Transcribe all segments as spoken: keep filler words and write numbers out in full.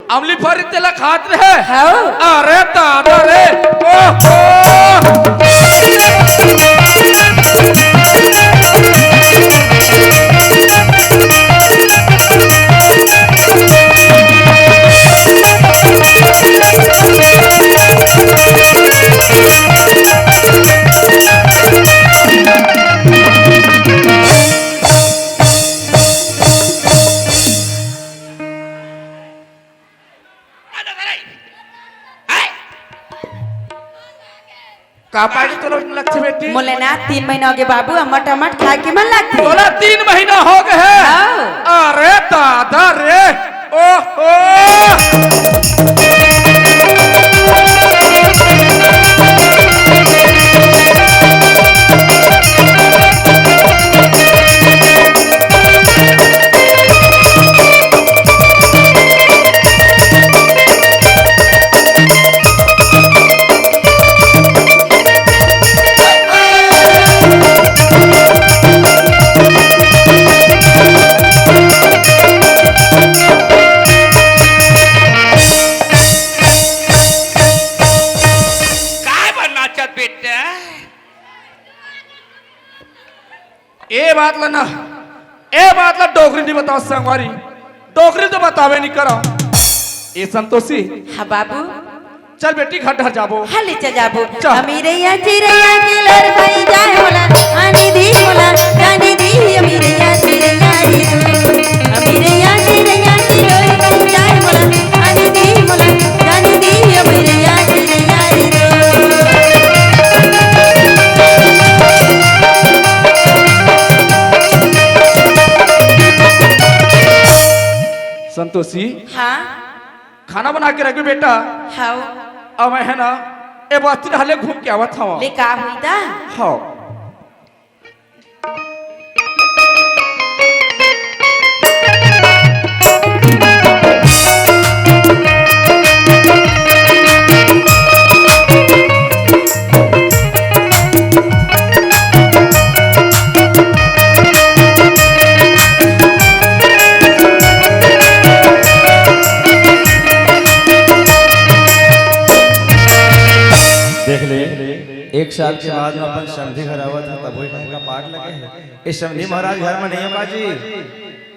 अमली फरी तेला खात रहे। हव। अरे दादा रे, ओहो। का पार्टी तोला लगथे बेटी? मोला ना तीन महीना होगे बाबू, अम्मट अम्मट खाए के मन लगथे। तोला तीन महीना होगे हे? हाँ। अरे दादा रे, ओहो। काय बर नाचत बेटा? ए बात ला ना, ए बात ला डोकरी नइ बतावंव संगवारी, डोकरी तो बताबे नइ करंव। ए संतोषी, हाँ बाबू। चल बेटी, घर डहर जाबो। हाँ, ले चल जाबो। चल। अमीरैया चिरैया के लर भई जाए मोला, आनी दी मोला, जानी दी अमीरैया चिरैया रे तू। अमीरैया चिरैया के लर भई जाए मोला, आनी दी मोला, जानी दी अमीरैया चिरैया रे तू। संतोषी, हाँ। खाना बना के रखबे बेटा। हव। अब मैं हे ना, ए बस्ती डहर ले घूम के आवत हंव। ले का होही ता? हव। देख ले, एक साल के बाद में अपन समधी घर आवत हे, तभो ए ढंग के पाट लगे हे। ए समधी महाराज घर में नइ हे का जी?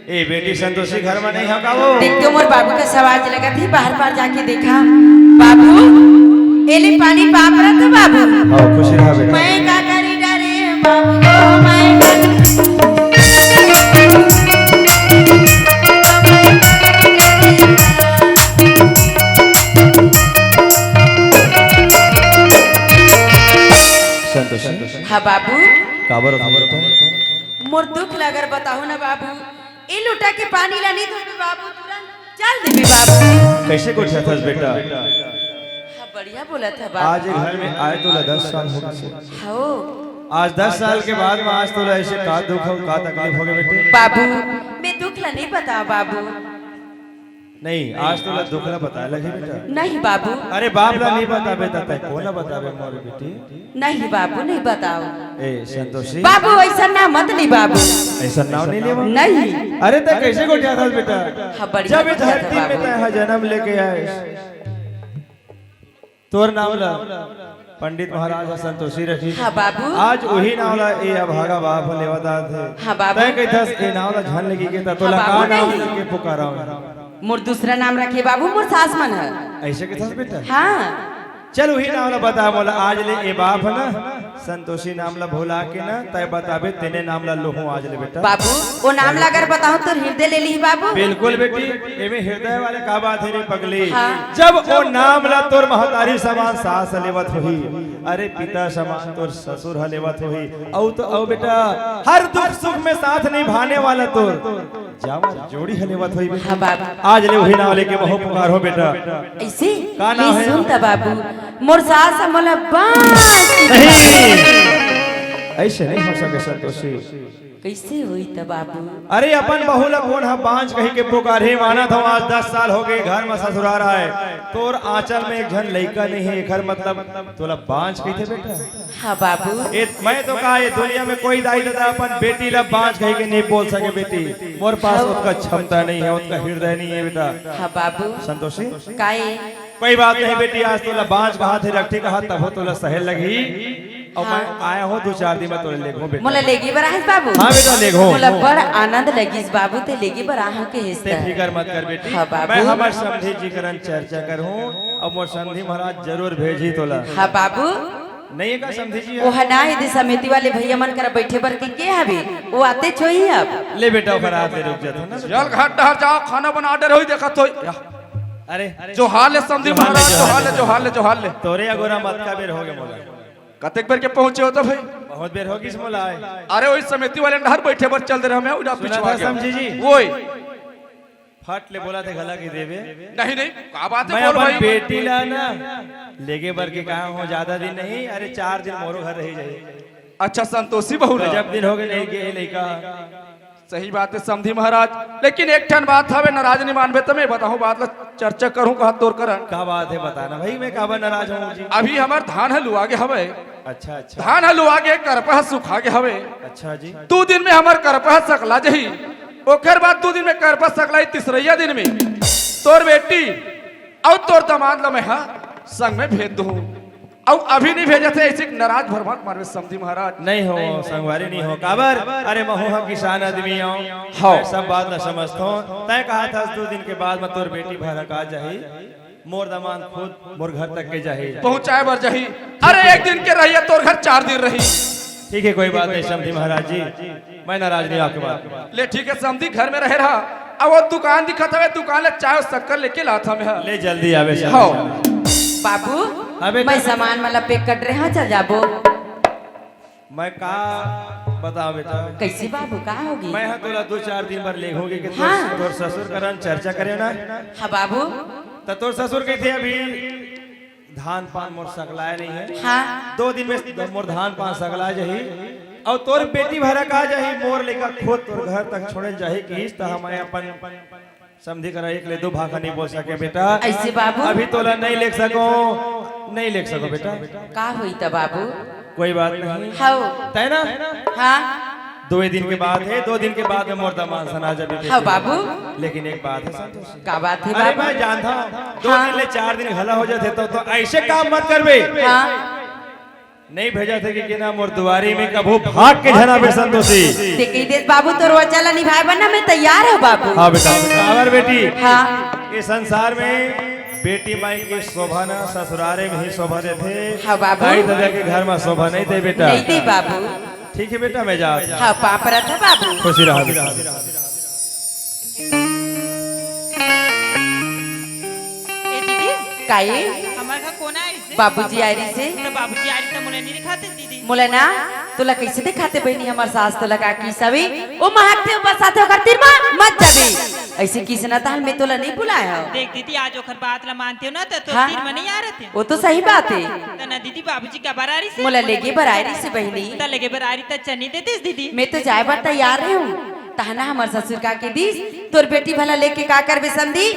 ए बेटी संतोषी घर में नइ हे का वो? देख तो मोर बाबू कस आवाज लगत हे, बाहर बाहर जाके देखा। बाबू, ए ले पानी पाप रख बाबू। हाँ, खुशी रहा बेटा। मैं का करी डरे बाबू, मैं का करी। संतोषी। हाँ बाबू। काबर, काबर? मोर दुख ला अगर बताहू ना बाबू, ए लोटा के पानी ला नइ धोबे बाबू, तुरंत चल देबे बाबू। कइसे गोठियाथस बेटा? हाँ, बढ़िया बोलत हे बाबू। आज ए घर में आए तोला दस साल होगे। हव। आज दस साल के बाद में आज तोला अइसे का दुख अउ का तकलीफ होगे बेटे? बाबू, मैं दुख ला नइ बतावंव बाबू। नहीं, आज तोला दुख ला बताए लगही बेटा। नहीं बाबू। अरे बाप ला नइ बताबे त तैं कोन ला बताबे मोर बेटी? नहीं बाबू, नइ बतावंव। ए संतोषी। बाबू, अइसन नाव मत ले बाबू। अइसन नाव नइ लेवंव। नहीं। अरे तैं कइसे गोठियाथस बेटा? हाँ, बढ़िया जब ए गोठियाथंव धरती में बाबू। तैं हा जनम लेके आए, तोर नाव ला पंडित महाराज ह संतोषी रखिस। हाँ बाबू। आज उही नाव ला ए अभागा बाप ह लेवत आत हे। हाँ बाबू। तैं कहिथस ए नाव ला झन लेके त तोला हाँ बाबू, का नाव नहीं। लेके पुकारंव? मोर दूसरा नाम रखे बाबू, मोर सास मन ह। अइसे कहिथस बेटा? हाँ। चल उही नाव ला बता मोला, आज ले ए बाप ह ना संतोषी नाम ला भुला के ना तैं बताबे तेने नाम ला लुहूं आज ले बेटा। बाबू, ओ नाम ला अगर बताहूं त हृदय ले लिही बाबू। बिल्कुल बेटी, एमे हृदय वाले का बात हे रे पगली? हाँ। जब ओ नाम ला तोर महतारी समान सास लेवत होही, अरे पिता समान तोर ससुर ह लेवत होही, अउ तो अउ बेटा, हर दुख सुख में साथ निभाने वाला तोर जावंर जोड़ी ह लेवत होही बेटा। हाँ बाबू। आज ले उही नाव लेके महूं पुकारहूं बेटा। अइसे? का नाव ले हे? सुन त बाबू, मोर सास ह मोला बांस नहीं, अइसे नइ हो सके संतोषी। कइसे होई त बाबू? अरे, अपन बहू ला कोन ह बांझ कहि के पुकारही? मानत हंव, आज दस साल होगे घर म ससुरार आए, तोर आंचल म एक झन लइका नइ हे, एखर मतलब तोला बांझ कहिथे बेटा? हां बाबू। ए, मैं तो कहा, ये दुनिया म कोई दाई ददा अपन बेटी ला बांझ कहि के नइ बोल सके बेटी। मोर पास ओतका क्षमता नइ हे, ओतका हृदय नइ हे बेटा। हां बाबू। संतोषी? काय? कोई बात नहीं बेटी, आज तोला बांझ कहाथे, रखटी कहाथे, तभो तोला सहे लगही। अउ मैं हां। आया हंव दू चार दिन म तोला लेगहूं बेटा। मोला लेगे बर आए हस बाबू? हां बेटा, लेगहूं। मोला बड़ आनंद लगिस बाबू, तैं लेगे बर आए हस कहिस तैं त। फिकर मत कर बेटी। हां बाबू। मैं हमर समधी जी करन चर्चा करहूं, अउ मोर समधी महाराज जरूर भेजही तोला। हां बाबू। नइ हे का समधी जी? ओ ह ना, एदे समिति वाले भइया मन करा बइठे बर के, के हवे? ओ आतेच होही अब। ले बेटा, ओकर आत ले रुक जाथंव ना। चल घर डहर जाव, खाना बना डरे होही, देखत होही। या। अरे। जोहार ले समधी महाराज, जोहार ले, जोहार ले, जोहार ले। तोरे अगोरा म अतका बेर होगे मोला। कतेक बेर के पहुंचे हो त भई? बहुत बेर होगिस मोला आए। अरे, ओही समिति वाले डहर बइठे बर चल दे रहेंव मैं, उड़ा सुना पिछवा था गया। समधी जी? ओए। फट ले बोलथे घला कि देबे। नहीं, नहीं, का बात हे, मैं बोल अपन भाई। बेटी ला ना लेगे बर के कहा हंव, जादा दिन नहीं, अरे, चार दिन मोरो घर रहि जाही। अच्छा, संतोषी बहू ला। गजब दिन होगे नइ गे हे लइका। सही बात हे समधी महाराज, लेकिन एक ठन बात हवे, नाराज नइ मानबे त मैं बताहूं, बात ला चर्चा करहूं कहा तोर करन। का बात हे, बता ना भई, मैं काबर नाराज हंव जी? अभी हमर धान ह लुवा गे हवे। अच्छा, अच्छा। धान ह लुवा गे, करपा ह सुखा गे हवे। अच्छा जी। दू दिन म हमर करपा ह सकला जाही, ओकर बाद दू दिन म करपा सकलाही, तीसरइया दिन म तोर बेटी अउ तोर दमाद ला मैं ह संग म भेज दूहूं। अउ अभी नइ भेजत हे, अइसे नाराज भर मत मानबे समधी महाराज। नइ हों संगवारी, नइ हों। काबर? अरे महूं ह किसान आदमी अंव। हव। मैं सब बात ला समझथंव। तैं कहाथस दू दिन के बाद म तोर बेटी भरक आ जाही। मोर दमाद खुद मोर घर तक के जाही। पहुंचाए बर जाही। अरे एक दिन के रही, तोर घर चार दिन रही। ठीक हे, कोई बात नहीं समधी महाराज जी, मैं नाराज नइ हंव आपके बात म। ले ठीक हे समधी, घर म रहे रहा। अउ ओ दुकान दिखत हवे, दुकान ले चाय अउ शक्कर लेके लात हंव मैं। ले जल्दी आबे समधी। हव। बाबू, हां बेटा। मैं सामान मन ला pack कर डरे हंव, चल जाबो। मैं का बतावंव बेटा? कइसे बाबू, का होगे? मैं ह तोला दू चार दिन बर लेगहूं कहिके तोर, हां। तोर ससुर करन चर्चा करेंव ना। हां बाबू। त तोर ससुर कहिथे अभी धान पान मोर सकलाय नइ हे। हां। दू दिन म मोर धान पान सकला जाही। अउ तोर बेटी भरक आ जाही, मोर लइका खुद तोर घर तक छोड़े जाही कहिस, त हमन अपन समधी करा एक ले दू भाखा नइ बोल सके बेटा। अइसे बाबू? अभी तोला नइ लेग सकों, नइ लेग सकों बेटा। का होही त बाबू? कोई बात नहीं। हव। तय ना? हां। दो दिन के बात हे, दो दिन के बाद म मोर दमाद सन आ जाबे। हव बाबू। लेकिन एक बात हे संतोषी। का बात हे अरे बाबू? मैं जानथंव, दो हां। दिन ले चार दिन घला हो जाथे त, त अइसे काम मत करबे। हां। नइ भेजत हे कहिके ना मोर दुवारी म कभू भाग के झन आबे संतोषी। तैं कहि देस बाबू, तोर वचन ला निभाय बर ना मैं तैयार हंव बाबू। हां बेटा, काबर बेटी? हां। ए संसार म बेटी माई के शोभा ना ससुरारे म ही शोभा देथे। हां बाबू। दाई ददा के घर म शोभा नइ दे बेटा। नइ दे बाबू। ठीक हे बेटा, मैं जात हंव। हां, पांव परत हंव बाबू। खुशी रहा बेटा। ए दीदी, काय? हमर घर कोन आय रिहिसे? बाबूजी आय रिहिसे। त बाबूजी आय रिहिसे त मोला नइ दिखाते दीदी। मोला ना, तोला कइसे दिखाते बहिनी, हमर सास तोला का किहिस हवे? ओ महकथे, ओ बसाथे, ओकर तीर म मत जाबे। अइसे किहिस ना, तहन मैं तोला नइ बुलाय हंव। देख दीदी, आज ओकर बात ला मानतेंव ना, त तोर हां। तीर म नइ आय रहतेंव। ओ तो सही बात हे। त ना दीदी, बाबूजी काबर आय रिहिसे? मोला लेगे बर आय रिहिसे बहिनी। त लेगे बर आय रिहिसे त चल नइ देतेस दीदी। मैं तो जाय बर तैयार रहेंव। तहन ना हमर ससुर का कहि दिस, तोर बेटी भला लेके का करबे समधी?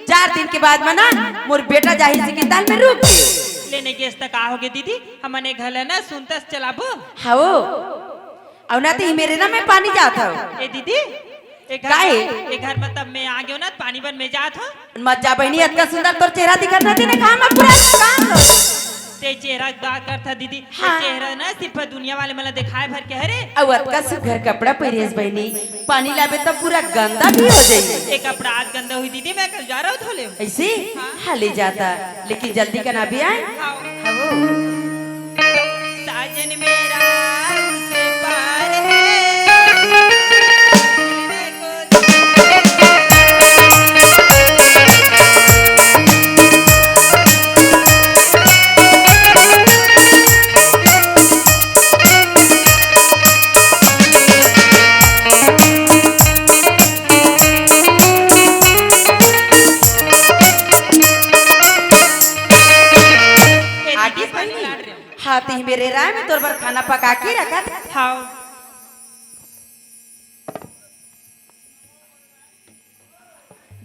चार दिन के बाद म ना मोर बेटा जाही कहिस त मैं रुक गेंव। ले नइ गेस त का होगे दीदी? हमन ए घर ला ना सुनता अस चलाबो। हव। अउ ना त इही मेर ना मैं पानी जात हंव। ए दीदी, ए घर काय? ए घर म तब मैं आ गेंव ना, पानी बर मैं जात हंव। मत जा बहिनी, अतका सुंदर तोर चेहरा दिखत रहिथे ना, कहां म पूरा काम हो। तैं चेहरा के बात करथा दीदी, हां। तैं चेहरा ना सिर्फ दुनिया वाले मन ला देखाय भर के हरे। अउ अतका सुघर कपड़ा पहिरे हस बहिनी, पानी लाबे त पूरा गंदा भी हो जाही। ए कपड़ा आज गंदा होही दीदी, मैं कल जा रहा हूं धो ले। अइसे? हां। हां, ले जाता, लेकिन जल्दी कना बे आय। हां। हां वो। साजन मेरा उस पार है। ए दीदी, पानी लान रहे हो। हां, त इही मेर राय में तोर बर खाना पका के रखत। हां।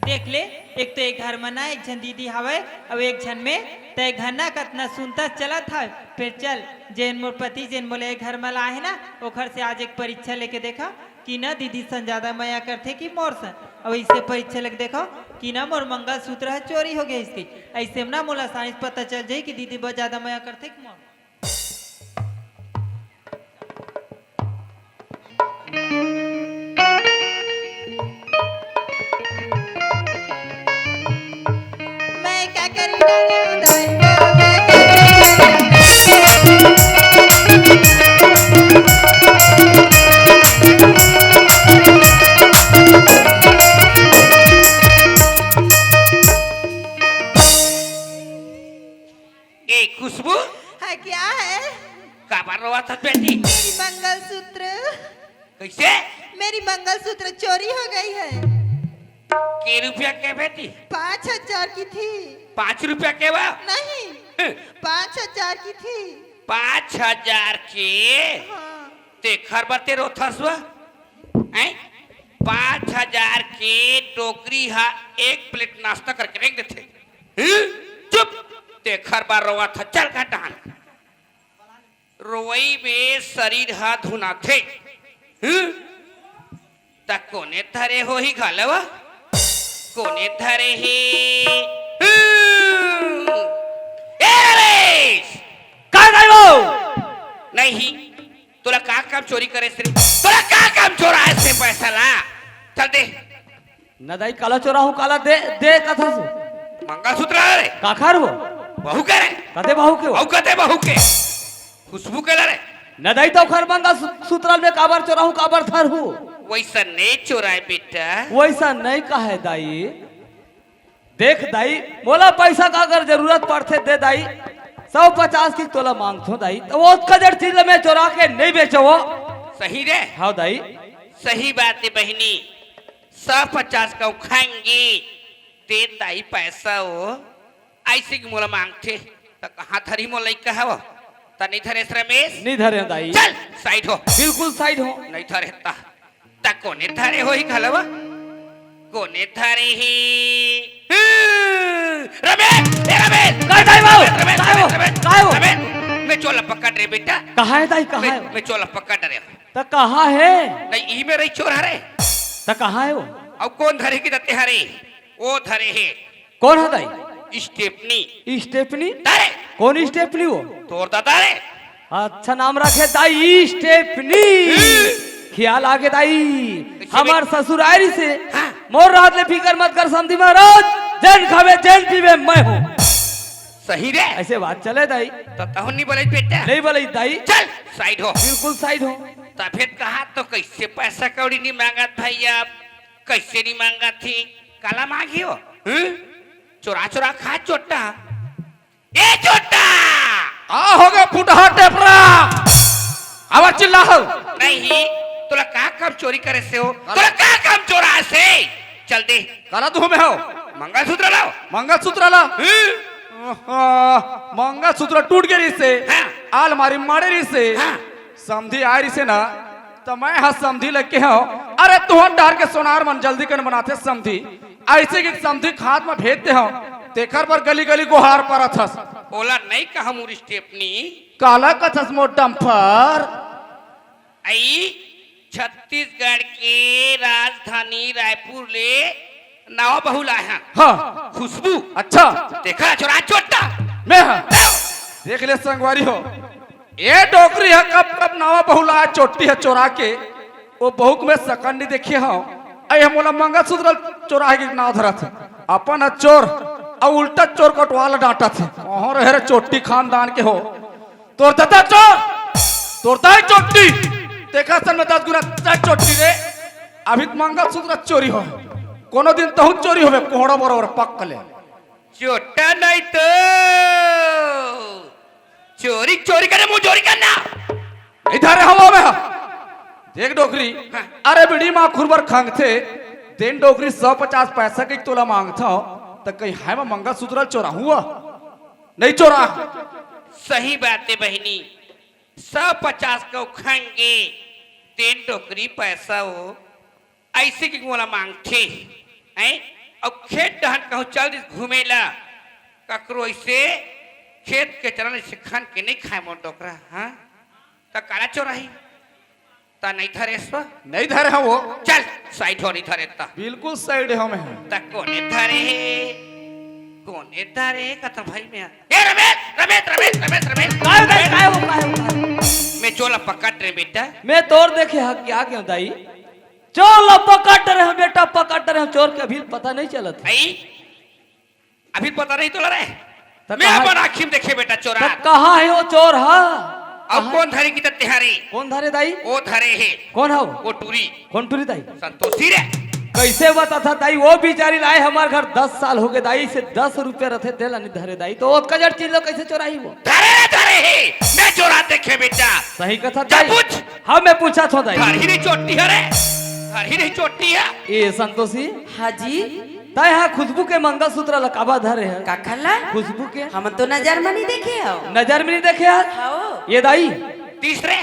देख ले, एक तो एक घर म ना एक झन दीदी हवय, अउ एक झन में तय घर ना कतना सुनता चलत हवय। फेर चल, जेन मोर पति, जेन मोला एक घर म लाए हे ना, ओखर से आज एक परीक्षा लेके देखा कि ना दीदी सन ज्यादा मया करथे कि मोर सन। अउ इसे परीक्षा लेके देखा कि ना मोर मंगलसूत्र ह चोरी हो गए इसके। ऐसे में ना मोला आसानी से पता चल जाही कि दीदी बहुत ज्यादा मया करथे कि मोर। मैं का करी डारे उधारी, मैं का करी डारे उधारी। ए खुशबू, हाँ, क्या है? काबर रोवत हस बेटी? मेरी मंगलसूत्र। कैसे? मेरी मंगलसूत्र चोरी हो गई है। के रुपया के बेटी? पाँच हजार की थी। पाँच रुपया के बा? नहीं, हम्म। पाँच हजार की थी। पाँच हजार के? हाँ। तेखर बर ते रोथस वा? हैं? पाँच हजार के डोकरी हा एक प्लेट नाश्ता करके रख देथे। हम्म? चुप! तेखर बर रोवत ह, चल घटान। रोवई में शरीर ह धुनाथे। हम्म? त कोने धरे होही घलव? कोने धरे हे? हम्म। ए रमेश! का दाई बाबू? नहीं, तोला का काम चोरी करे से रे? तोला का काम चोराए से पैसा ला? चल दे। न दाई, काला चोराहूँ, काला दे, दे कथस। मंगलसूत्र ला रे। काखर हो? बहू के रे। कते बहू के हो? अउ कते बहू के? खुशबू के ला रे। न दाई, त ओखर मंगलसूत्र में काबर चोराहूँ, काबर धरहूँ? वैसा नहीं चोराए बेटा। वैसा नहीं कहे दाई। देख दाई, मोला पैसा का अगर जरूरत पड़थे दे दाई, सौ पचास की तोला मांगथों दाई, त वो कजर चीज ल मैं चोरा के नहीं बेचवों। सही रे। हाँ दाई। सही बात हे बहिनी, सौ पचास का खाएंगे, दे दाई पैसा वो, ऐसे कि मोला मांगथे, त कहाँ धरी मोला लइका हव, त नहीं धरे रमेश? नहीं धरे दाई। चल, side हो। बिल्कुल side हो। नहीं धरे त। त कोने धरे होही घलव? कोने धरे हे? हम्म, रमेश, ए रमेश! काय दाई बाबू? रमेश, रमेश, काय हो? रमेश, रमेश, काय हो? रमेश, मैं चोर ला पकड़ रे बेटा। कहाँ है दाई, कहाँ मैं, है? मैं चोर ला पकड़ रे। त कहाँ है? नहीं, ई में रही चोर हरे। त कहाँ है वो? अउ कोन धरे कि दते हरे? वो धरे हे। कोन ह दाई? स्टेपनी। स्टेपनी? अरे! कोन स्टेपनी वो? तोर दादा रे। अच्छा नाम रखे दाई स्टेपनी। हम्म। ख्याल आगे दाई। इसमें हमर ससुर आए रिसे। हाँ। मोर रहत ले फिकर मत कर समधी महाराज। जेन खावे, जेन पीवे, मैं हूँ। सही रे। ऐसे बात चले दाई। त तहूँ नहीं बोले बेटा। नहीं बोले दाई। चल, side हो। बिल्कुल side हो। तभे कहा तो कैसे पैसा कौड़ी नहीं मांगत भैया, कैसे नहीं मांगत थी? काला मांगी हो? हम्म? चोरा चोरा खा चोट्टा। ए चोट्टा! आ हो गए फुटहा टेपरा। अब चिल्ला हो। नहीं, तोला का काम चोरी करे से हो? काला तोला का काम चोरा से? चल दे। काला तू में हो? मंगलसूत्र लाओ। मंगलसूत्र ला। हम्म? आहा, मंगलसूत्र टूट गए रिसे। हाँ। आलमारी मारे रिसे। हाँ। समधी आए रिसे ना, त मैं ह समधी लग के हव। अरे तुहर डहर के सोनार मन जल्दी कन बनाथे समधी, ऐसे कि समधी खात म भेजते हव, तेखर बर गली गली गोहार परत हस। ओला नहीं कहा मोर स्टेपनी। काला कथस मोर डम्फर? आई छत्तीसगढ़ के राजधानी रायपुर ले नवा बहू लाए हन। हाँ। खुशबू। अच्छा। देखा चोरा चोट्टा। मैं हाँ। देख ले संगवारी हो, ए डोकरी ह कब कब नवा बहू लाए चोट्टी ह चोरा के, वो बहू के मैं सकन नहीं देखे हव। अई हम मोला मंगलसूत्र चोरा के नाव धरत हे। अपन ह चोर, अउ उल्टा चोर कटवा ला डांटत हे। ओहो रहे रे चोट्टी खानदान के हो। तोर ददा चोर, तोर दाई चोट्टी, तेखर सन में दस गुना चार चोट्टी रे। अभी त मंगलसूत्र चोरी हो, कोनो दिन तहू चोरी होवे, कोहड़ा बरोबर पक ले। चोट्टा नहीं तो चोरी, चोरी करे, मुंह चोरी करना। इधर हवा में। देख डोकरी, हाँ। अरे बीड़ी माखुर बर खंगथे, तेन डोकरी सौ पचास पैसा के तोला मांगथव, त कहीं है मैं मंगलसूत्र चोरा हुआ? नहीं चोरा। सही बात है बहिनी, सौ पचास के खंगे, तेन डोकरी पैसा हो, ऐसे कि मोला मांगथे, हैं? अउ खेत डहन कहूँ चल दिस घूमे ला, ककरो अइसे खेत के चना अइसे खन के नइ खाय मोर डोकरा, हाँ? त काला चोराही? त नइ धरेस व? नइ धरे हँव वो। चल, side हो, नइ धरे त। बिल्कुल side हँव मैं। त कोने धरे हे? कोने धरे हे? कथँव भाई मैं। ए रमेश, रमेश, रमेश, रमेश, रमेश। काय हो, काय हो, काय हो, काय हो? मैं चोर ला पकड़ डरे हँव बेटा। मैं तोर देखे हक क्या क्यों दाई? चोर ला पकड़ डरे हँव बेटा, पकड़ डरे हँव, चोर के अभी पता नइ चलत हे। अई? अभी पता नइ तोला रे? त मैं कहाँ अपन आँखी म देखे बेटा चोरा। त कहाँ हे वो चोर ह? अउ कहाँ? कोन धरे किथस तेहा रे? कोन धरे दाई? वो धरे हे। कोन हव? वो टूरी। कोन टूरी दाई? संतोषी रे। कइसे बताथस दाई, वो बिचारी लाय हमर घर दस साल होगे दाई, से दस रुपया रथे तेला नइ धरे दाई, त ओतका जड़ चीज ला कइसे चोराही वो? धरे रे, धरे हे, मैं चोरात देखे हँव बेटा। सही कथस जा दाई। पूछ। हाँ, मैं पूछत हँव दाई। धरही नहीं चोट्टी ह रे, धरही नहीं चोट्टी ह। ए संतोषी। हाँ जी। तैं हा खुशबू के मंगलसूत्र ला काबर धरे हस? काखर ला? खुशबू के। हमन तो नजर म नइ देखे हँव। नजर म नइ देखे हस? हव। ए दाई। तीसरे।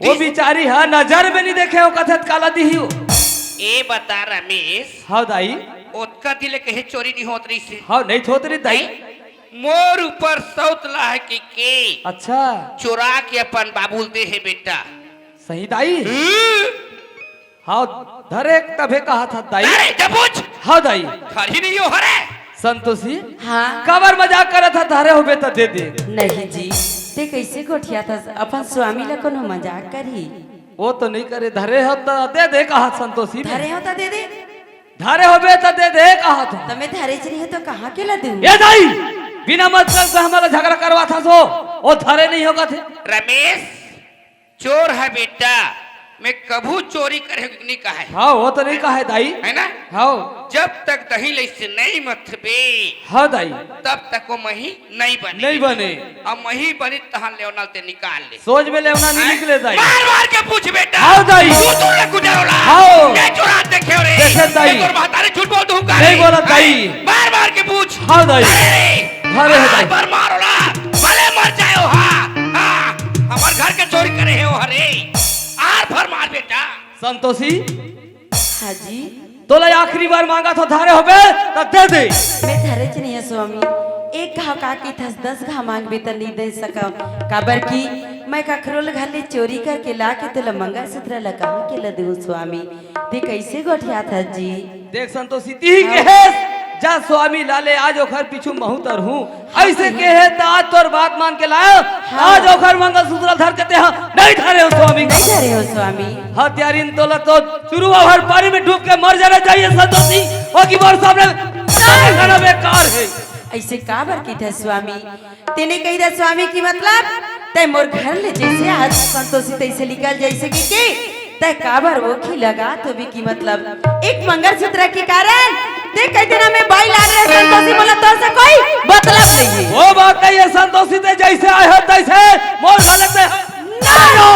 वो तीस- बिचारी ह नजर म नइ देखे हँव कथे त काला दिही वो। ए बता रमेश। हव दाई। ओतका दिन ले कहीं चोरी नइ होत रहिसे। हव, नइ होत रहिस दाई। नहीं? मोर ऊपर सउत ला हे कि के? अच्छा। चोरा के अपन बाबू ल दे हे बेटा। सही दाई। हम्म। हव, धरे तभे कहत हस दाई। अरे, जब पूछ। हव दाई। धरही नहीं हो हरे। संतोषी। हाँ। काबर मजाक करत हस, धरे होबे त दे दे। नहीं जी, तैं कइसे गोठियाथस, अपन स्वामी ला कोनो मजाक करही? वो तो नइ करे, धरे हँव त दे दे कहत संतोषी। धरे हँव त दे दे। धरे होबे त दे दे कहत हँव। त मैं धरेच नइ हँव त कहाँ के ला दूँ? ए दाई, बिना मतलब के हमला झगरा करवाथस वो, वो धरे नइ हँव कथे। रमेश, चोर ह बेटा, मैं कभू चोरी करे हँव नइ कहे। हव, वो तो नइ कहे दाई। हे ना? हव। जब तक दही लइसे नइ मथबे, हव दाई। तब तक वो मही नइ बने। नइ बने। अब मही बनी तहाँ लेवना ल तैं निकाल ले। सोझ में लेवना नइ निकले दाई। मार मार के पूछ बेटा। हव दाई। तू, तू रे गुजर ओला। हव। मैं चोरात देखे हँव रे। देखे दाई। मैं तोर महतारी झूठ बोलत हँव का रे? नइ बोलत दाई। मार मार के पूछ। हव दाई। अरे रे। अरे हे दाई। मार मार ओला। भले मर जाय ओ हा। हाँ, हमर घर के चोरी करे हे ओ हरे। आर भर मार बेटा। संतोषी। हाँ जी। तोला आखिरी बार मांगत हँव, धरे होबे त दे दे। मैं धरेच नइ हँव स्वामी। एक घाव का कहिथस, दस घाव मांगबे त नइ दे सकँव, काबर कि मैं कखरो ल घर ले चोरी करके लाके तोला मंगलसूत्र ला कहाँ के ला दूँ स्वामी? तैं कइसे गोठियाथस जी? देख संतोषी, तिही कहेस, जा स्वामी ला ले, आज ओखर पीछू महूँ तरहूँ। अइसे कहे त आज तोर बात मान के लाय हँव, हाँ। आज ओखर मंगलसूत्र धर के तैं हा नइ धरे हँव स्वामी। नइ धरे हँव स्वामी। हत्यारिन, तोला तो चुरुवा भर पानी में डूब के मर जाना चाहिए संतोषी, ओ कि मोर सामने, सामने खड़ा बेकार हे। अइसे काबर कहिथस स्वामी? तैं नइ कहिथस स्वामी कि मतलब तैं मोर घर ले जइसे आय हस संतोषी तइसे निकल जइसे कि, कि तैं काबर ओखी लगात होबे कि मतलब एक मंगलसूत्र के कारण तैं कहि देना मैं बाई लाग रहे संतोषी, मोला तोर से कोई मतलब नइ हे। वो बात नइ हे संतोषी, तैं जइसे आय हस तइसे मोर घर ले तैं नइ हो।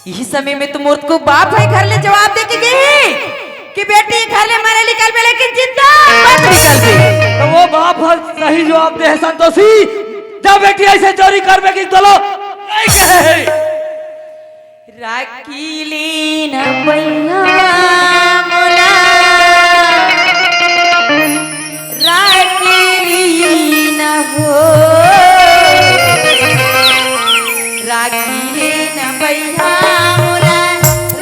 इही समय में तो मोर को बाप ह घर ले जवाब दे के गे हे कि बेटी घर ले मरे निकलबे लेकिन जिंदा मत निकलबे। त वो बाप ह सही जवाब दे हे संतोषी, जा बेटी अइसे चोरी करबे कि तोला नइ कहे हे। राखी लीन बइहा मोला, राखी लीन हो, राखी लीन बइहा मोला,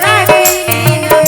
राखी लीन हो।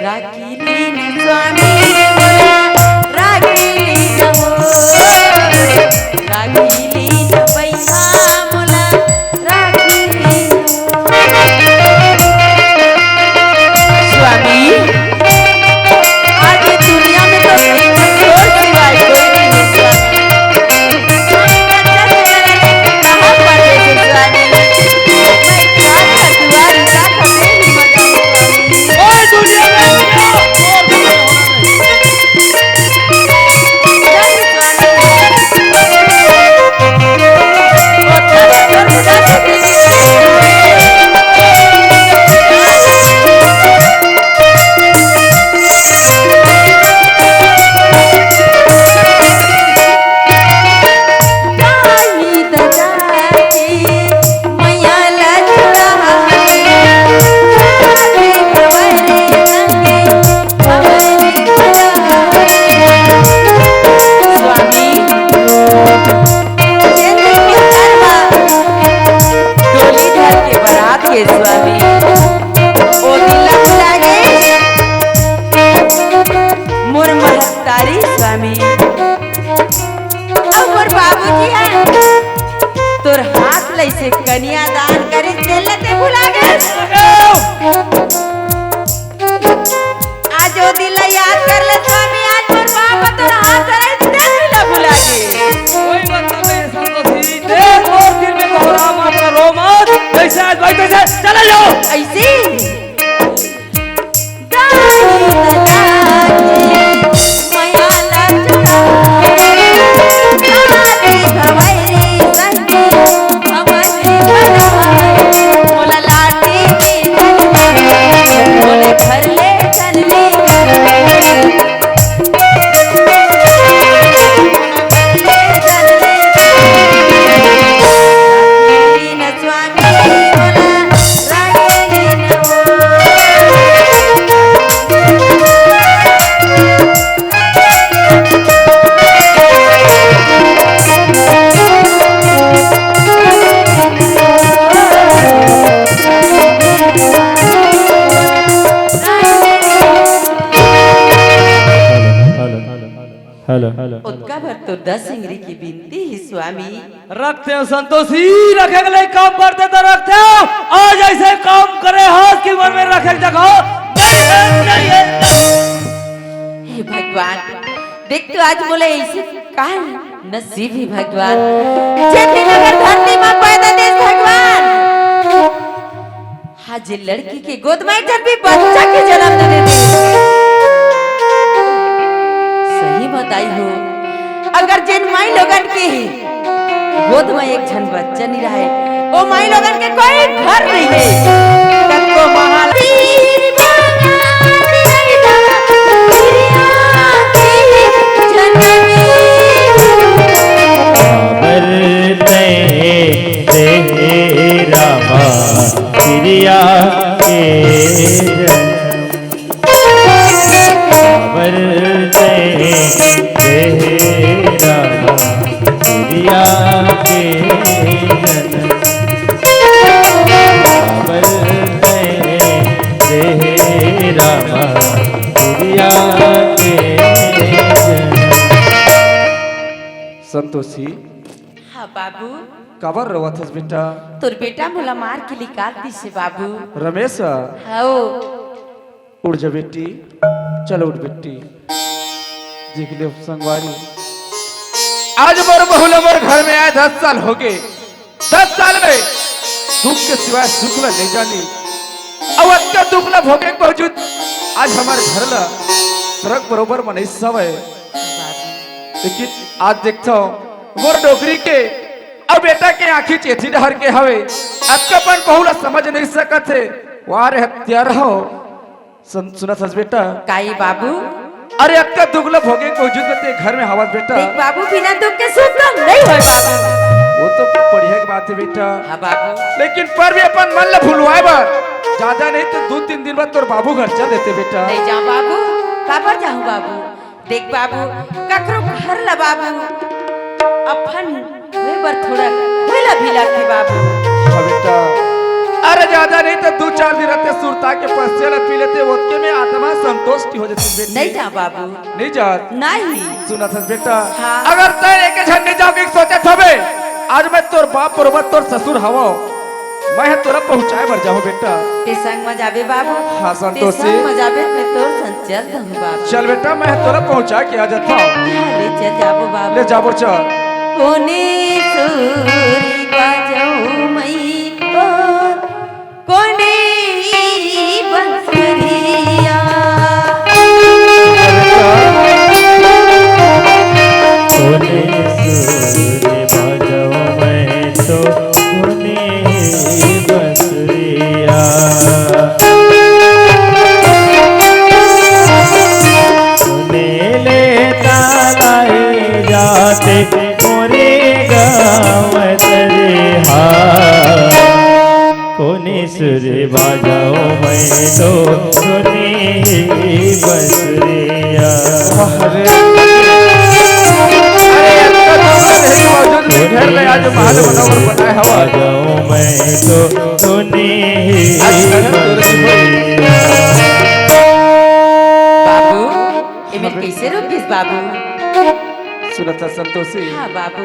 राखी लीन स्वामी मोला, राखी लीन हो, राखी लीन बइहा मोला, राखी लीन हो। स्वामी, आज ये दुनिया में तो तोर सिवाय कोई नहीं है स्वामी। कहाँ बाटे से स्वामी? कन्यादान करिस तेला ते भुला गे। आज ओ दिन ला याद कर ले स्वामी, आज मोर बाप तोर हाथ धरे तेला भुला गे। कोई बात नहीं, संतोषी। देख मोर दिल में दोहरा मात्रा रो मत। जैसे आज भाई तैसे चले जाओ। ऐसे? Hello, hello, hello. ओतका भर तो दस इंगरी की बिनती ही स्वामी। रखते हो संतोषी, रखे के लिए काम करते तो रखते हो। आज ऐसे काम करे हाथ की मन में रखे के जगह नहीं है, नहीं है। हे भगवान, देख तो आज मोला ऐसे का नसीब ही भगवान, जे भी नगर धरती में पैदा देस भगवान। हाँ, जे लड़की के गोद में एक झन भी बच्चा के जन्म न दे दे। सही बताई हो, अगर जेन माई लोगन के गोद में एक झन बच्चा नहीं रहे, ओ माई लोगन के कोई घर नहीं है। कतको महाल काबर तैं दे रामा किरिया के जनम। काबर तैं दे रामा किरिया के जनम। काबर तैं दे रामा किरिया के जनम। संतोषी। हाँ बाबू। काबर रोवत हस बेटा? तोर बेटा मोला मार के निकाल दिस हे बाबू। रमेश। हाँ। उठ जा बेटी, चल उठ बेटी। देख ले संगवारी, आज मोर बहू ला मोर घर में आए दस साल हो गे। दस साल में दुख के सिवाय सुख ला नहीं जानी। अब अतका दुख ला भोगे के बावजूद आज हमर घर ला स्वर्ग बरोबर मनई हवय। लेकिन आज देखथव मोर डोकरी के अउ बेटा के आँखी चेथी डहर के हवे। अतका अपन बहू ला समझ नहीं सकत हे। वाह रे हत्यारा हो। सुन, सुनत हस बेटा? काई बाबू? अरे अतका दुख ला भोगे के बावजूद में ते घर में हवस बेटा। देख बाबू, बिना दुख के सुख तो नहीं होय बाबू। वो तो बढ़िया के बात हे बेटा। हाँ बाबू। लेकिन पर भी अपन मन ला भुलवाए बर ज्यादा नहीं तो दो तीन दिन बाद तोर बाबू घर चल देते बेटा। नहीं जाऊँ बाबू, काबर जाऊँ बाबू? देख बाबू, ककरो घर ला बाबू, अपन होय बर थोड़ा होय ला भी लगथे बाबू। हाँ बेटा, अरे ज्यादा नहीं तो दो चार दिन रहते सुरता के पस्या ला पी लेते, ओतके में आत्मा संतोष की हो जाती बेटी। नहीं जा बाबू। नहीं जा। नहीं। सुनत हस बेटा, हाँ। अगर तैं एक झन नहीं जाओगे सोचत हवे, आज मैं तोर बाप बरोबर तोर ससुर हवं। मैं ह तोला पहुंचाए बर जाहूं बेटा। ते संग म जाबे बाबू? हाँ, ते संतोषी। संग म जाबे, मैं तोर संग चल दहूं बाबू। चल बेटा, मैं ह तोला पहुंचा के आ जाता हूँ। हाँ, ले चल जाबो बाबू। ले जाबो, चल। कोने सुर बजाऊं मैं ओ, कोने बंसुरिया। कोने सुर बजाऊं मैं तो कोने बंसुरिया। कोने ले तालाए जाते मोरे गाँव तरिहा। कोने सुर बजाऊं मैं तो कोने बंसुरिया। अरे, अरे, अतका दूर से एक बार जो तुझे घेर ले, आज महादेव मनोहर बनाए हवा। बजाऊं मैं तो कोने बंसुरिया। बाबू, एमे कइसे रुक गिस बाबू? सुनत हस संतोषी? हाँ बाबू।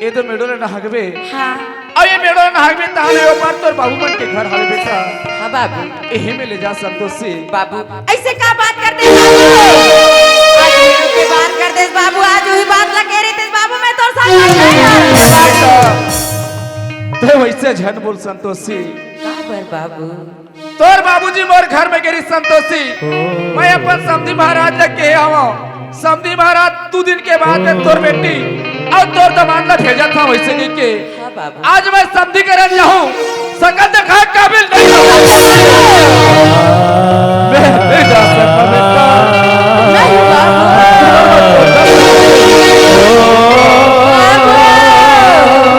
ए तो मेड़ो ले नहगबे। हाँ। अउ ये मेड़ो नहाबे तहां ले ओ पार तोर बाबू मन के घर हवे बेटा। हाँ बाबू। एही में ले जा संतोषी। बाबू, अइसे का बात कर देस बाबू? आज मेड़ो के बात कर देस बाबू, आज उही बात ला कहे रहितेस बाबू, मैं तोर साथ लड़ जाय हंव। बेटा, तैं वइसे झन बोल संतोषी। काबर बाबू? तोर बाबूजी मोर घर में गे रिहिस संतोषी, मैं अपन समधी महाराज ला कहे हंव, समधी महाराज दू दिन के बाद में तोर बेटी अउ तोर दमांद ला भेजत हंव, वइसे कहिके। हाँ बाबू। आज मैं समधी करा जाहूं, सकल देखाय काबिल नहीं हंव। मैं नहीं जा सकंव बेटा। नहीं बाबू।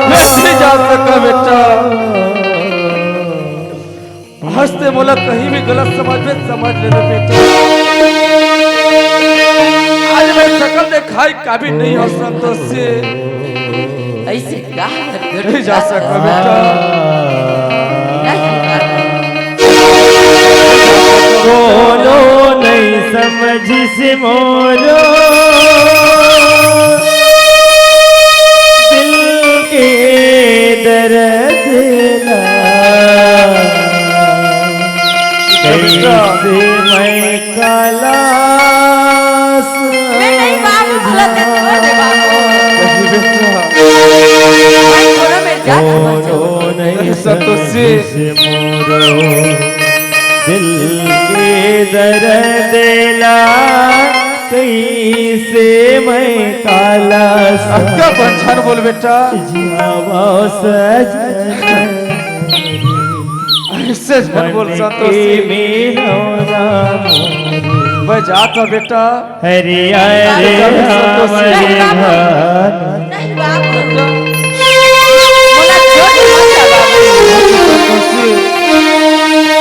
मैं नहीं जा सकंव बेटा। आज तैं मोला कहीं भी गलत समझबे, समझ लेबे बेटा। आज मैं सकल देखाय काबिल नहीं हंव संतोषी। अइसे का? नहीं जा सकंव बेटा। नहीं बाबू। कोनो नहीं समझिस मोरो दिल के दरद ला। कइसे मैं काला मैं नहीं बाबू, गलत है, छोड़ दे बाबू। भाई, छोड़ो मेरे जान, मत छोड़ो। नहीं संतोषी। मोरो दिल के दरद ला कइसे मैं काला अक्का पंछन बोल बेटा। जावा सजन। अइसे झन बोल संतोषी। मैं जात हंव बेटा। हरिया रे हमर घर। नहीं बाबू। बोला, छोड़ दे, मत जा बाबू।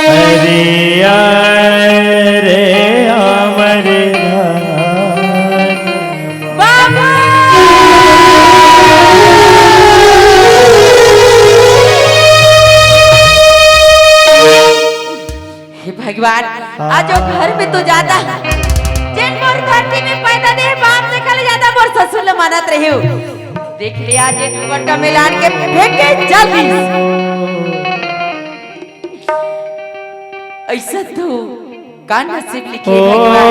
हरिया रे हमर घर। बाबू। हे भगवान, आज वो घर में तो जादा, जेन मोर धरती में पैदा दे बाप से खले जादा मोर ससुर ले मानत रहिहू। देख ले आज एक दुपट्टा में लान के फेंक के चल दी। अइसा तो का नसीब लिखे भगवान।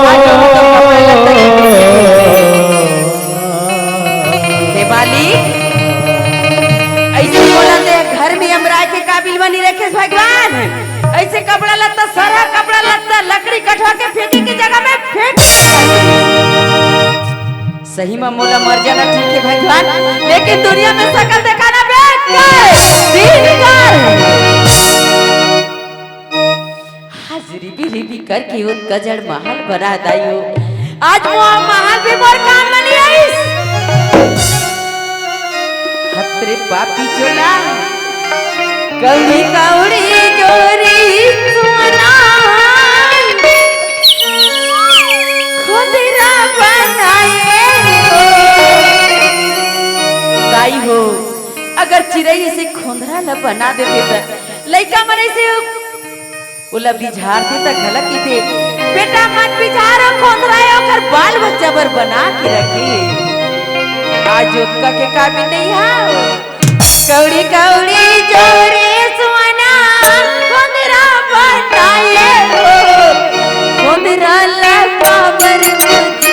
आज वो तो कपड़ा लत्ता के पीछे। हे मालिक, अइसे बोला ते घर में अमराय के काबिल बनी रखेस भगवान। अइसे कपड़ा लत्ता, सारा कपड़ा लत्ता, लकड़ी कठवा के फेंके के जगह में फेंक। सही में मोला मर जाना ठीक हे भगवान, लेकिन दुनिया में सकल देखाना बेकार, बेकार। हाजिरी बिरी भी करके ओतका जड़ महल बना दाई हो। आज वो महल भी मोर काम में नहीं आइस। हतरे पापी चोला, कौड़ी कौड़ी जोरी सुना, खुदरा बनाए हो। दाई हो, अगर चिरई अइसे खोंधरा ला बना देते त लइका मन अइसे ओला बिझारथे त घलक कहिथे, "बेटा मत बिझार, ओ खोंधरा ए, ओकर बाल बच्चा बर बना के रखे।" आज ओतका के काबिल नइ हव। कौड़ी कौड़ी जोरे सुना, खोंधरा बनाए हो, खोंधरा ला काबर मुझे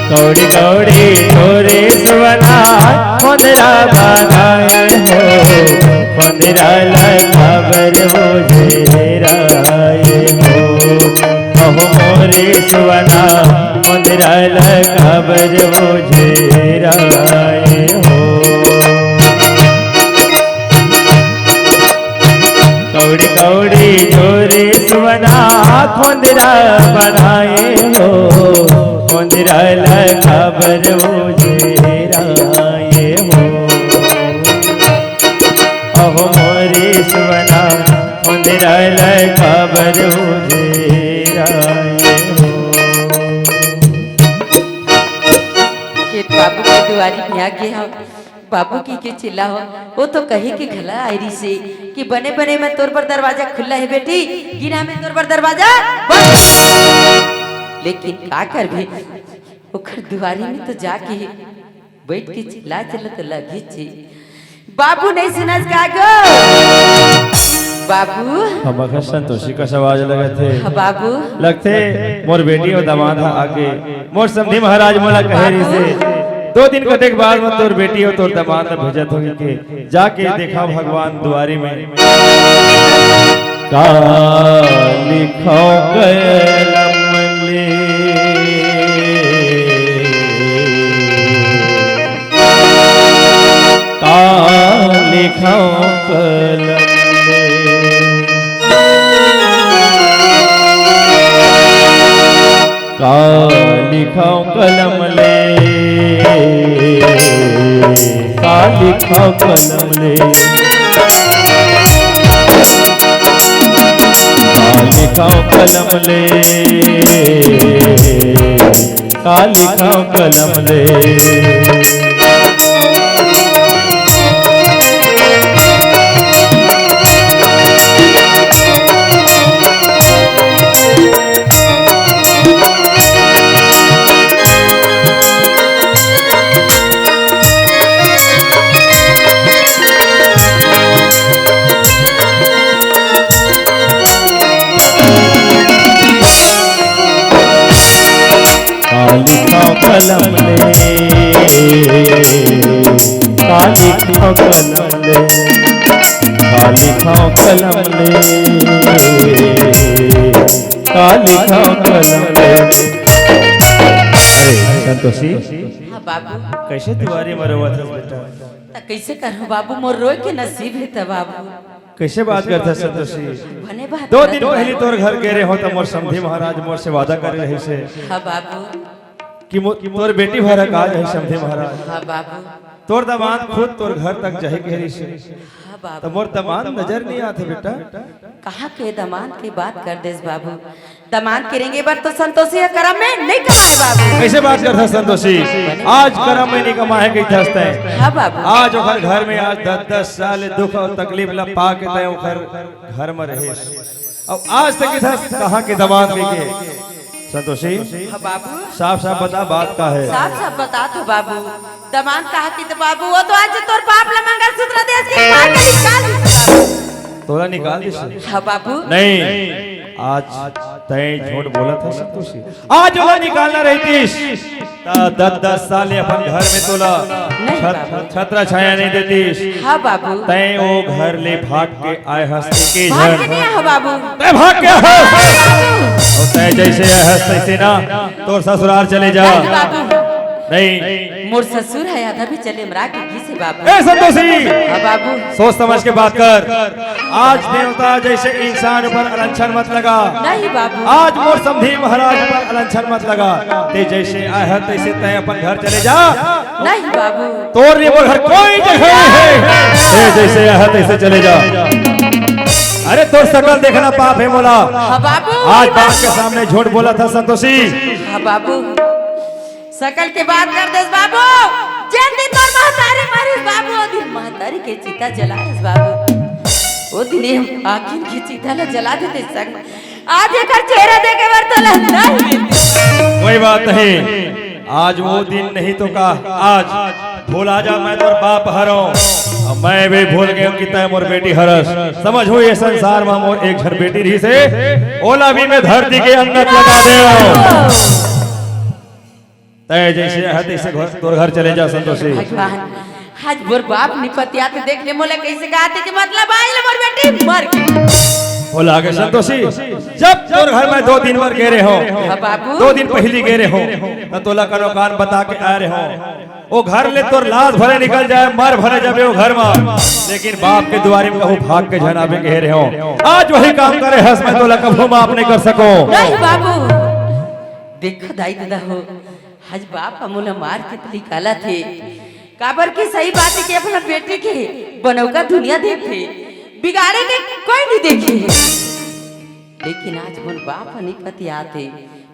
कौड़ी कौड़ी तोरे सुना, खोंधरा बनाए हो, खोंधरा ला काबर मुझे राय हो। अहो मोरे सुना, खोंधरा ला काबर मुझे राय हो। कौड़ी कौड़ी तोरे सुना, खोंधरा बनाए हो, खोंधरा ला काबर मुझे राय हो। अहो मोरे सुना, खोंधरा ला काबर मुझे राय हो। खेत बाबू के दुआरी में आगे हव। बाबू कहिके चिल्लाहूं, वो तो कहिके घला आय रहिसे कि बने बने में तोर बर दरवाजा खुल्ला हे बेटी, गिना में तोर बर दरवाजा बंद। लेकिन का करबे, ओकर दुवारी में तो जाके बइठ के चिल्ला चला तो लगही चे। बाबू नहीं सुनस का गो? बाबू। हमर संतोषी कस आवाज लगत हे। हाँ, बाबू। लगथे मोर बेटी अउ दमाद ह आके मोर समधी महाराज मोला कहे रहिसे, दो दिन कटे के बाद में तोर बेटी अउ तोर दमाद ल भेजत होही के, जाके देखा भगवान दुवारी में। का लिखव कलम ले, का लिखव कलम ले, का लिखव कलम ले, का लिखव कलम ले, का लिखव कलम ले, का लिखव कलम ले। का लिखव कलम ले, का लिखव कलम ले, का लिखव कलम ले, का लिखव कलम ले। अरे संतोषी, हाँ बाबू। कइसे दुवारी म रोवत हस बेटा? त कइसे करहूं बाबू, मोर रोए के नसीब हे त बाबू। कइसे बात करथस संतोषी? बने बात दो करत दिन बाबू। पहिली तोर घर गे रेहेंव त मोर समधी महाराज मोर से वादा करे रहिसे। हाँ बाबू। कि मो-, तोर बेटी भर का जाही समधी महाराज। हाँ बाबू। तोर दमाद खुद तोर घर तक जाही कहे रहिसे। हाँ बाबू। त मोर दमाद नजर नइ आत हे बेटा। कहाँ के दमाद के बात कर देस बाबू। दमाद के रेंगे बर तो संतोषी ह करम में नइ कमाय बाबू। कइसे बात करथस संतोषी? आज करम में नइ कमाय हे कहिथस तैं। हाँ बाबू। आज ओकर घर में आज दस दस साल दुख अउ तकलीफ ल पा के तैं ओकर घर में रहेस। अउ आज तक कहिथस कहाँ के दमाद कहिके। संतोषी, हाँ बाबू। साफ साफ बता बात का हे? साफ साफ बता तो बाबू। दमाद कहाँ के त बाबू, वो तो आज तोर बाप ल मंगलसूत्र देस के मार के निकाल दिस बाबू। तोला निकाल दिस? हाँ बाबू। नहीं, आज तैं झूठ बोलत हस संतोषी। आज ओला निकालना रहितिस, त दस दस साल ले अपन घर में तोला नहीं छत-, बाबू। छत्र छाया नइ देतिस। हाँ बाबू। तैं ओ घर ले भाग के आय हस एके भाग झन। के नइ आय हो बाबू। तैं भाग के आय हस। हाँ बाबू। अउ तैं जइसे आय हस तइसे ना, तोर ससुरार चले जा। नहीं बाबू। नहीं। मोर ससुर ह आधा भी चले मरा के गिस हे बाबू। ए संतोषी! हाँ बाबू। सोच समझ के बात कर। आज देवता जइसे इंसान ऊपर अलंछन मत लगा। नहीं बाबू। आज मोर समधी महाराज ऊपर अलंछन मत लगा। तैं जइसे आय हस तइसे तैं अपन घर चले जा। नहीं बाबू। तोर ले मोर घर कोई जगह नइ हे। तैं जइसे आय हस तइसे चले जा। अरे तोर सकल देखना पाप हे मोला। हाँ बाबू। आज बाप के सामने झूठ बोलत हस संतोषी। हाँ बाबू। सकल के बात कर देस बाबू। जेन दिन तोर महतारी मरिस बाबू, ओ दिन महतारी के चिता जलाएस बाबू। ओ दिन ये आँखी के चिता ला जला देते संग। आज एकर चेहरा देखे बर तोला नहीं मिलते। कोई बात नहीं, आज वो दिन नहीं तो का, आज भुला जा, मैं तोर बाप हरंव। अब मैं भी भूल गेंव कि तैं मोर बेटी हरस। समझहू ये संसार में मोर एक झन बेटी रहिसे, ओला भी मैं धरती के अंगत लगा देंव। तैं जइसे आय हस तइसे घर, तोर घर चले जा संतोषी। भगवान, आज मोर बाप नइ पतियात देख ले मोला कइसे कहत हे कि मतलब आज ले मोर बेटी मर गे। भुला गे संतोषी, जब तोर घर में दो दिन बर गे रेहेंव, हाँ बाबू। दो दिन पहिली गे रेहेंव, त तोला कनो कान बता के आय रेहेंव। ओ घर ले तोर लाश भले निकल जाय, मर भले जाबे ओ घर में, लेकिन बाप के दुवारी में कहूँ भाग के झन आबे कहे रेहेंव। आज वही काम करे हस, मैं तोला कभू माफ नइ कर सकंव। नहीं बाबू, देखो दाई ददा हो, आज बाप ह मोला मार के त निकालत हे, काबर के सही बात हे कि अपन बेटी के बनउका दुनिया देखथे, बिगाड़े के कोई नइ देखे। लेकिन आज मोर बाप ह नइ पतियात हे,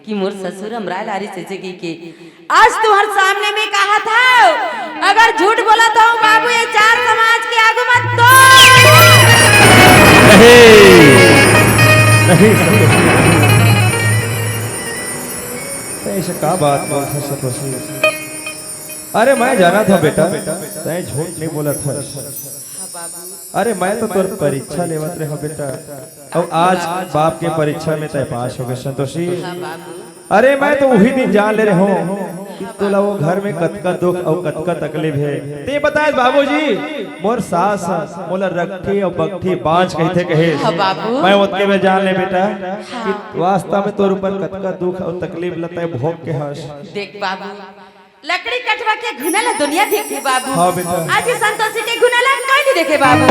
कि मोर ससुर अमराय लारिस अइसे कहिके। आज तुंहर सामने में कहत हंव, अगर झूठ बोलत हंव बाबू, ये चार समाज के आगू मत तो। नहीं, नहीं संतोषी। तैं अइसे का बात बोलत हस संतोषी? अरे मैं जानत हंव बेटा, तैं झूठ नइ बोलत हस। हाँ बाबू। अरे मैं तो तोर परीक्षा लेवत रहेंव बेटा, अउ आज बाप के परीक्षा में तैं पास हो गे संतोषी। हाँ बाबू। अरे मैं तो उही दिन जान ले रहेंव कि तोला वो घर में कतका दुख अउ कतका तकलीफ हे। तैं बताएस बाबूजी, मोर सास ह मोला रखठी अउ बखठी बांझ कहिथे कहे। हाँ बाबू। मैं ओतके में जान ले बेटा कि वास्तव में तोर ऊपर कतका दुख अउ तकलीफ ल तैं भोग के हस। देख बाबू, लकड़ी कटवा के घुना ला दुनिया देखे बाबू। हाँ बेटा। आज ये संतोषी के घुना ला कोई नहीं देखे बाबू।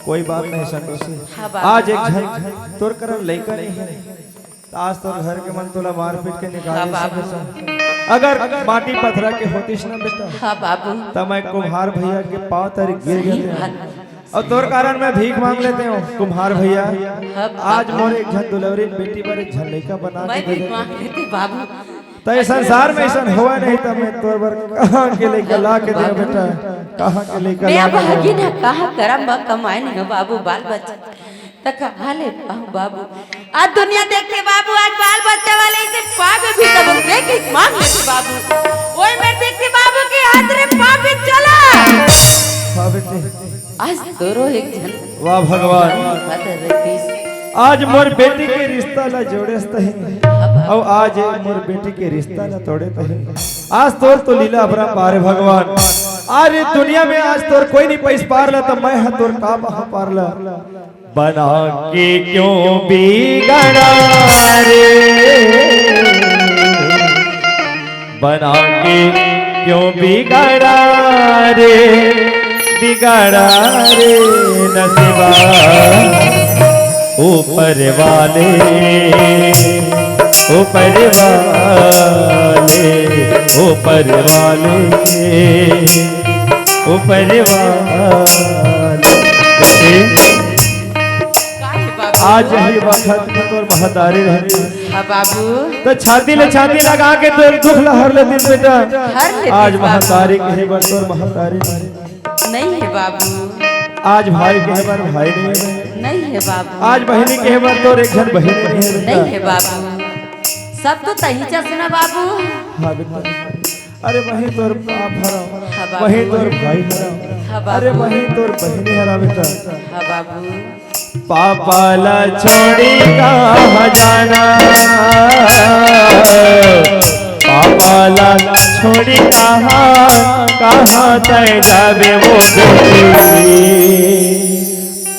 कोई बात नहीं संतोषी। हाँ बाबू। आज एक झन तोर करन लइका नहीं हे, त आज तोर घर के मन तोला मारपीट के निकाल हाँ बाबू। अगर माटी पथरा के होतिस ना बेटा, हाँ बाबू। त मैं कुम्हार भैया के पांव तरी गिर सही गए बात। अउ तोर कारण मैं भीख मांग लेतेंव कुम्हार भैया। हाँ बाबू। आज मोर एक झन दुलौरी बेटी बर एक झन लइका बना मैं के दे भी दे। मांग लेते बाबू। त ये संसार में अइसन होवय नहीं, त मैं तोर बर कहाँ के लइका ला के देंव बेटा, कहाँ के लइका मैं ला के देंव। अभागिन हंव, कहाँ करम बा कमाए नहीं हंव बाबू, बाल बच्चा त कहाँ ले पाहूं बाबू। आज दुनिया देखथे बाबू, आज बाल बच्चा वाले अइसे पावे भी तब देख के मांग लेथे बाबू। ओही मेर देखथे बाबू कि हाथ रे पावे चला। हाँ बेटी। आज तोरो एक झन वाह भगवान। पता रहितिस। आज मोर बेटी के रिश्ता ला जोड़ेस तहीं, अउ आज मोर बेटी के रिश्ता ला तोड़े तहीं। आज तोर तो लीला अपरंपार हे भगवान। अरे दुनिया में आज तोर कोई नहीं पइस पार ला, त मैं ह तोर का पहां पार ला। बना के क्यों बिगड़ा रे, बना के क्यों बिगड़ा रे, बिगड़ा रे नसीबा। ऊपर वाले, ऊपर वाले, ऊपर वाले, ऊपर वाले। का हे बाबू? आज ही वक्त में तोर महतारी रहती। हाँ बाबू। त छाती ले छाती लगा के तोर दुख ला हर लेतिस बेटा। हर लेतिस आज बाबू। महतारी कहे बर तोर महतारी नहीं हे बाबू। आज भाई कहे बर भाई नहीं हे। नहीं हे बाबू। आज बहिनी कहे बर तोर एक झन बहिनी नहीं हे बेटा। नहीं हे बाबू। सब तो तहीं च हस ना बाबू। हाँ बेटा। अरे वही तोर बाप हरंव, हाँ बाबू। वही तोर भाई हरंव, हाँ बाबू। अरे वही तोर बहिनी हरंव बेटा। हाँ बाबू। पापा ला छोड़ी कहाँ जाना, पापा ला छोड़ी कहाँ, कहाँ तैं जाबे वो बेटी,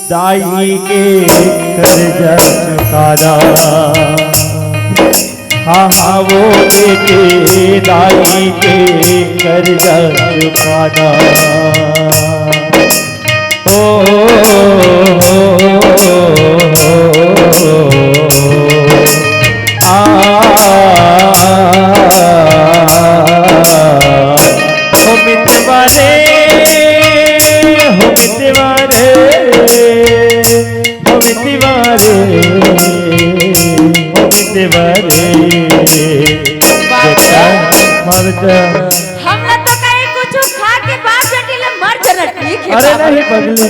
दाई के कर्जा चुकाना। हाँ, हाँ, वो बेटी दाई के कर्जा चुकाना। ओ, ओ, ओ, ओ, ओ, आ, ओ मितवा रे, ओ मितवा रे, ओ मितवा रे, ओ मितवा रे। बाबू। बेटा, मर जा। हमला तो कहीं कुछ खा के बाप बेटी ले मर जाना ठीक हे अरे बाबू। नहीं पगली,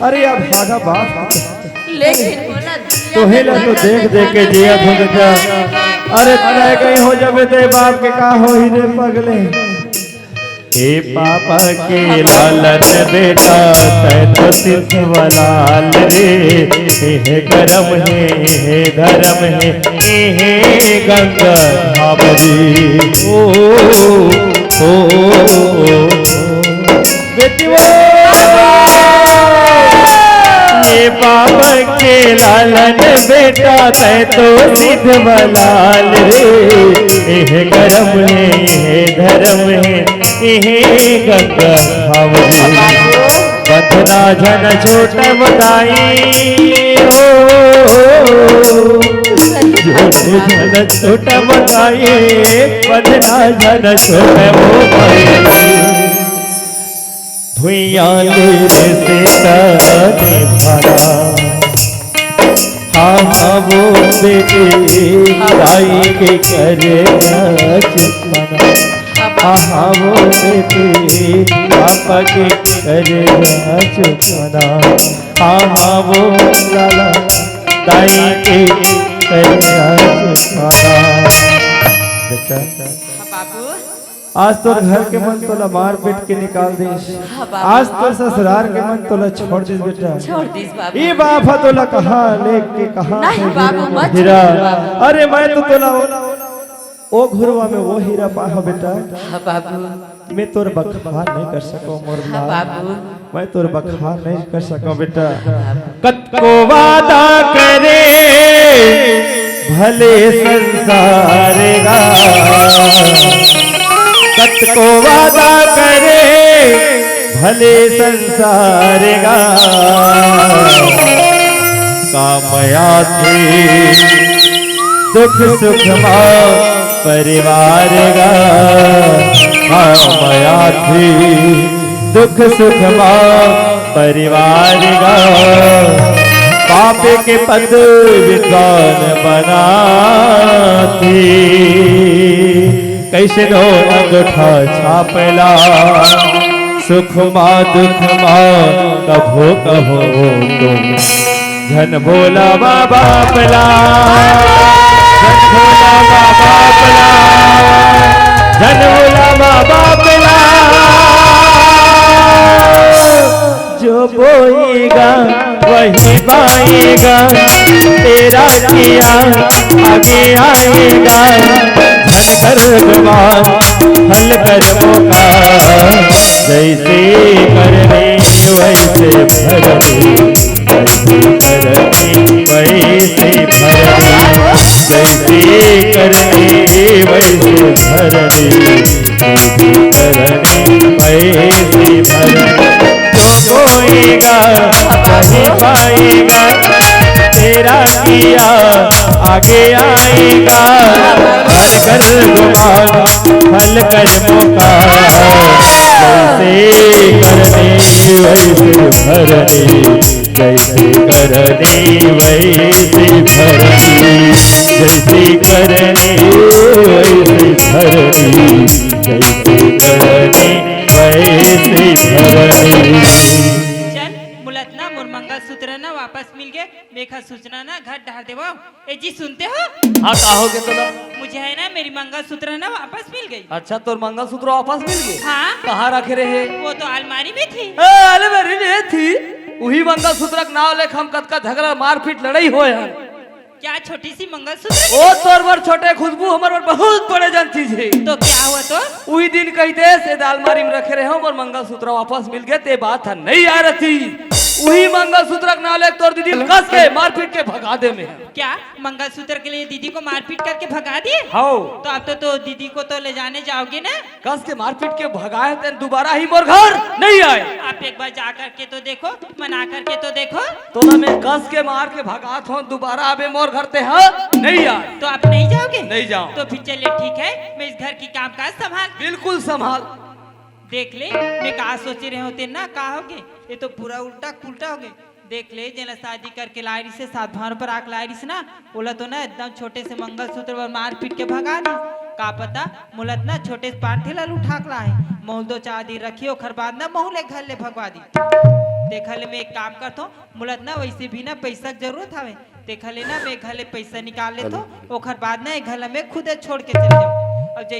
अरे अब भागा बाप। लेकिन बोला तोहे ला तो देख देख के जिया भुगता। अरे तय कहीं हो जाबे ते बाप के का होही रे पगले। हे पापा के लालन बेटा, तै तो सिद्ध वलाल रे। हे करम हे, हे धरम हे, हे गंगा धाम रे। ओ, ओ, ओ, ओ। बेटी वो, ये पाप के लालन बेटा, तै तो सिद्ध बलाल रे। एह करम हे, एह धरम हे, एह गंगा धाम रे। बंधना झन छोट बताई हो, झन छोट बताई, बंधना झन छोट बताई। भुइयां ले से तने भरा, आहा वो बेटे, दाई के करे चुकाना। आहा वो बेटे, पापा के करे चुकाना। आहा वो लाला, दाई के करे चुकाना। बेटा, हाँ बाबू। आज तोर घर के मन तोला मार पीट के निकाल दिस। हाँ बाबू। आज तोर ससुरार के मन तोला छोड़ दिस बेटा। छोड़ दिस बाबू। ई बाप ह तोला कहाँ लेके कहाँ नहीं से बाबू, हीरा मत हीरा। छोड़ बाबू। अरे मैं तो तोला ओ, ओ घुरवा में वो हीरा पाहा बेटा। हाँ बाबू। मैं तोर बखान नहीं कर सको मोर हाँ लाल। बाबू। मैं तोर बखान नहीं कर सको बेटा। कतको वादा करे भले संसार गा, कतको वादा करे भले संसार गा, काम आथे दुख सुख मा परिवार गा, काम आथे दुख सुख मा परिवार गा। पापे के पद विद्वान बनाथे, कइसनो अंगूठा छापला। सुख मा दुख मा कभो कहो तुम, झन बोला माँ बाप ला, झन बोला माँ बाप ला, झन बोला माँ बाप ला। जो बोएगा वही पाएगा, तेरा किया आगे आएगा। धन कर भगवान, फल कर मौका, जैसे करनी वैसे भरनी, जैसे करनी वैसे भरनी, जैसे करनी वैसे भरनी, जैसे करनी वैसे भरनी। जो बोएगा वही पाएगा, तेरा किया आगे आएगा। भर कर गुमान, फल कर मौका, जैसे करनी वैसे भरनी, जैसे करनी वैसे भरनी, जैसे करनी वैसे भरनी, जैसे करनी वैसे भरनी। चल, मुलत ना मोर मंगलसूत्र ना वापस मिल गे, मैं एखर सूचना ना घर डार देवो। ए जी, सुनते हो? हाँ, का हो गे तोला? मुझे है ना, मेरी मंगलसूत्र ना वापस मिल गई। अच्छा, तोर मंगलसूत्र वापस मिल गे? हाँ। कहाँ रखे रहे? वो तो अलमारी में थी। ए, अलमारी में थी? उही मंगलसूत्र के नाव लेके हम कतका झगड़ा, मारपीट, लड़ाई होय हन। क्या छोटी सी मंगलसूत्र? ओ तोर बर छोटे खुशबू, हमर बर बहुत बड़े जन चीज हे। तो क्या हुआ तो? उही दिन कहितेस ए अलमारी में रखे रहे हो, मोर मंगलसूत्र वापस मिल गे, ते बात ह नहीं आय रतिस। उही मंगलसूत्र के नाव लेके तोर दीदी ल कस के मारपीट के भगा देंव मैं। क्या मंगलसूत्र के लिए दीदी को मारपीट करके भगा दिए? हव। तो अब तो, तो दीदी को तो ले जाने जाओगे ना? कस के मारपीट के भगाए हंव, ते दुबारा ही मोर घर नहीं आए। आप एक बार जा करके तो देखो, मना करके तो देखो। तोला मैं कस के मार के भगात हंव, दुबारा अबे मोर घर ते ह नहीं आए। तो आप नहीं जाओगे? नहीं जाओं। तो फिर चलिए ठीक है, मैं इस घर की कामकाज संभाल। बिल्कुल संभाल। देख ले, मैं का सोचे रहे हों ते ना, का होगे? ये तो पूरा उल्टा पुल्टा होगे। देख ले, जेला शादी करके लाय रिहिस हे, सात भांवर पर आके लाय रिहिस ना, ओला तो ना एकदम छोटे से मंगलसूत्र बर मार पीट के भगा दिस। का पता, मोला तो ना छोटे से पांठी ला उठा के लाय हे। महूं ल दो चार दिन रखही, ओखर बाद ना महूं ल ए घर ले भगवा दिही। तेखर ले मैं एक काम करथों, मोला तो ना वैसे भी ना पइसा के जरूरत हवे, तेखर ले ना मैं ए घर ले पइसा निकाल लेथों, ओखर बाद ना ए घर ला मैं खुदे छोड़ के चले जाहूं।